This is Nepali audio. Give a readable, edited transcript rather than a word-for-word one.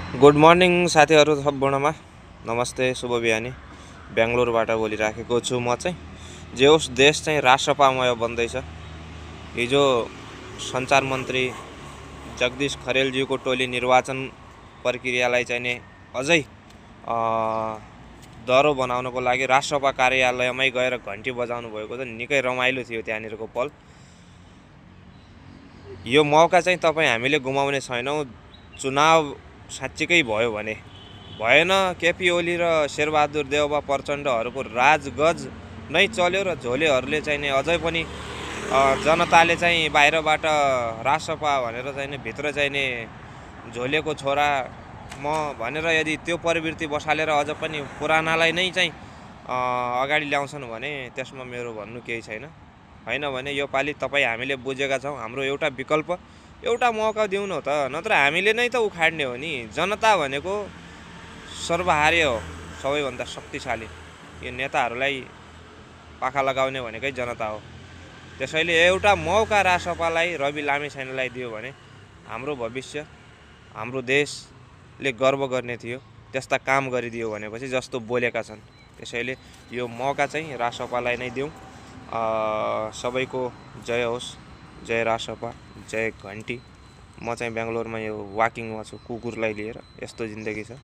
गुड मर्निङ साथीहरू सम्पूर्णमा नमस्ते शुभ बिहानी बेङ्गलोरबाट बोलिराखेको छु म चाहिँ। जे होस् देश चाहिँ राष्ट्रपामय बन्दैछ। हिजो सञ्चार मन्त्री जगदीश खरेलज्यूको टोली निर्वाचन प्रक्रियालाई चाहिँ नि अझै दह्रो बनाउनको लागि राष्ट्रपा कार्यालयमै गएर घन्टी बजाउनु भएको छ। निकै रमाइलो थियो त्यहाँनिरको पल। यो मौका चाहिँ तपाईँ हामीले गुमाउने छैनौँ। चुनाव साँच्चीकै भयो भने भएन, केपी ओली र शेरबहादुर देउबा प्रचण्डहरूको राजगज नै चल्यो र झोलेहरूले चाहिँ नि अझै पनि जनताले चाहिँ बाहिरबाट राष्ट्रपा भनेर चाहिँ नि भित्र चाहिँ नि झोलेको छोरा म भनेर यदि त्यो प्रवृत्ति बसालेर अझ पनि पुरानालाई नै चाहिँ अगाडि ल्याउँछन् भने त्यसमा मेरो भन्नु केही छैन। होइन भने यो पालि तपाईँ हामीले बुझेका छौँ। हाम्रो एउटा विकल्प, एउटा मौका दिउँ न त, नत्र हामीले नै त उखाड्ने हो नि। जनता भनेको सर्वहार्य हो, सबैभन्दा शक्तिशाली। यो नेताहरूलाई पाखा लगाउने भनेकै जनता हो। त्यसैले एउटा मौका राष्ट्रपालाई, रवि लामिछानेलाई दियो भने हाम्रो भविष्य, हाम्रो देशले गर्व गर्ने थियो। त्यस्ता काम गरिदियो भनेपछि जस्तो बोलेका छन्। त्यसैले यो मौका चाहिँ राष्ट्रपालाई नै दिउँ। सबैको जय होस्, जय राष्ट्रपा, जय घन्टी। म चाहिँ बेङ्गलोरमा यो वाकिङमा छु कुकुरलाई लिएर। यस्तो जिन्दगी छ।